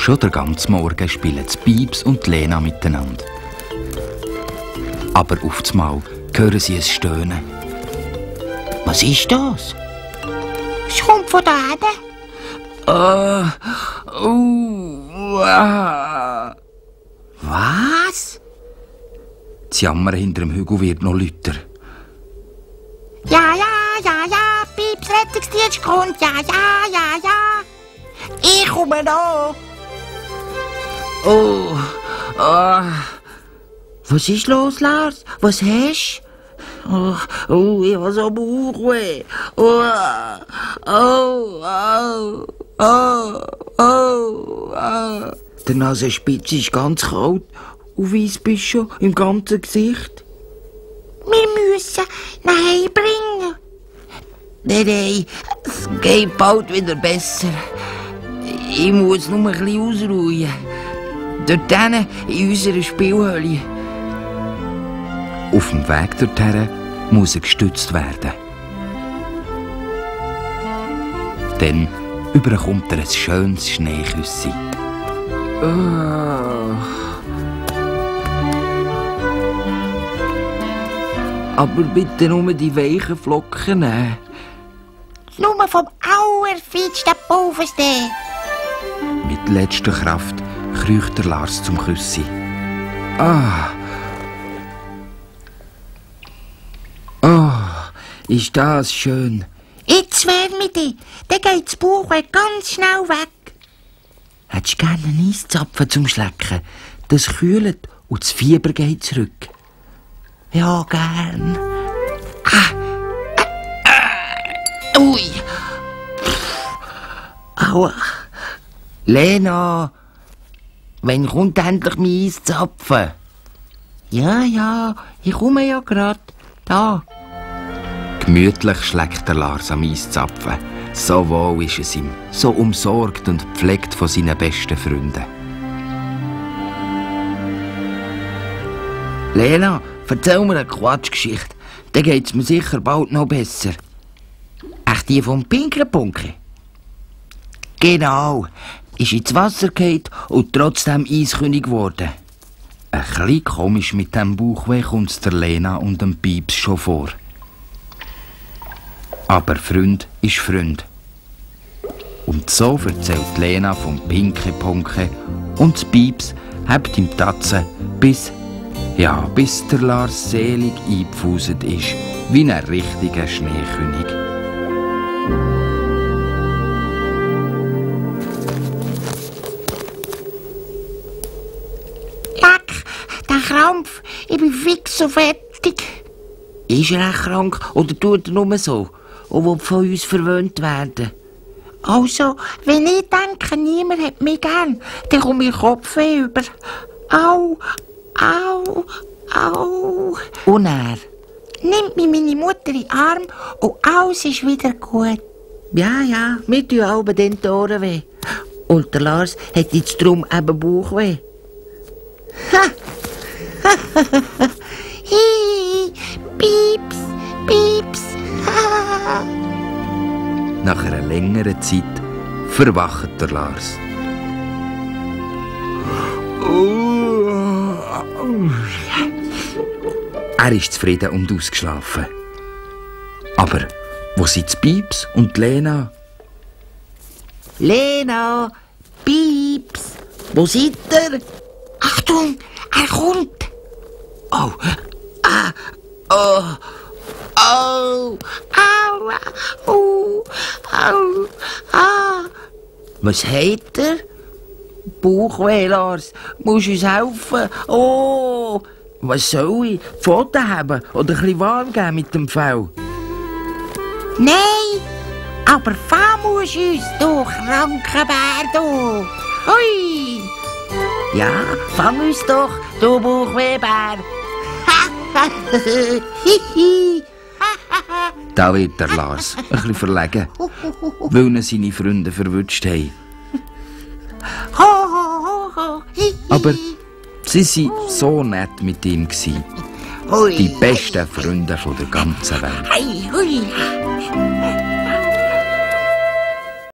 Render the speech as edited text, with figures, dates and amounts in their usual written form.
Schon den ganzen Morgen spielen die Pieps und die Lena miteinander. Aber auf einmal hören sie ein Stöhnen. Was ist das? Es kommt von da hinten. Was? Das Jammern hinter dem Hügel wird noch lauter. Ja, Pieps Rettungsdienst kommt. Ja. Ich komme noch. Was ist los, Lars? Was hast du? Ich habe so Bauchweh. Der Nasenspitze ist ganz kalt und weiss bist schon im ganzen Gesicht. Wir müssen ihn heimbringen. Nein, es geht bald wieder besser. Ich muss nur ein bisschen ausruhen. Dort hinten in unserer Spielhöhle. Auf dem Weg dorthin muss er gestützt werden. Dann überkommt er ein schönes Schneeküsschen. Aber bitte nur die weichen Flocken nehmen. Nur vom allerfeinsten Pulverstein. Mit letzter Kraft kriecht der Lars zum Küssi. Ist das schön. Jetzt wärme dich, dann geht das Bauchweh ganz schnell weg. Hättest du gerne einen Eiszapfen zum Schlecken? Das kühlt und das Fieber geht zurück. Ja, gern. Ui. Aua. Lena, wann kommt endlich mein Eiszapfen? Ja, ich komme ja grad. Da. Gemütlich schlägt der Lars am Eiszapfen. So wohl ist es ihm, so umsorgt und gepflegt von seinen besten Freunden. Lena, erzähl mir eine Quatschgeschichte. Dann geht's mir sicher bald noch besser. Echt die vom Pinkelpunkel? Genau. Ist ins Wasser gefallen und trotzdem Eiskönig geworden. Ein bisschen komisch mit dem Bauchweh kommt's der Lena und dem Pieps schon vor. Aber Freund ist Freund. Und so erzählt Lena vom Pinkelpunkel und das Pieps hebt ihm die Tatze, bis der Lars selig eingepfuset ist, wie ein richtiger Schneekönig. Leck, der Krampf, ich bin fix und fertig. Ist er echt krank oder tut er nur so und will von uns verwöhnt werden? Also, wenn ich denke, niemand hat mich gern, dann komme ich Kopfweh über. Au. Und er nimmt mich meine Mutter in den Arm und alles ist wieder gut. Ja, mir tun alle den Ohren weh. Und der Lars hat jetzt drum eben Bauchweh. Hi, Pieps. Nach einer längeren Zeit verwacht der Lars. Er ist zufrieden und ausgeschlafen. Aber wo sind die Pieps und Lena? Lena, Pieps, wo seid ihr? Achtung, er kommt. Was habt ihr? Bauchweh, Lars. Musst uns helfen? Oh, was soll ich? Pfoten haben oder ein bisschen warm geben mit dem Fell? Nein, aber fang musst uns, du kranker Bär, du. Hui. Ja, fang uns doch, du Bauchwehbär. Da wird der Lars ein bisschen verlegen, weil ihn seine Freunde verwünscht haben. Aber sie waren so nett mit ihm. Die besten Freunde der ganzen Welt.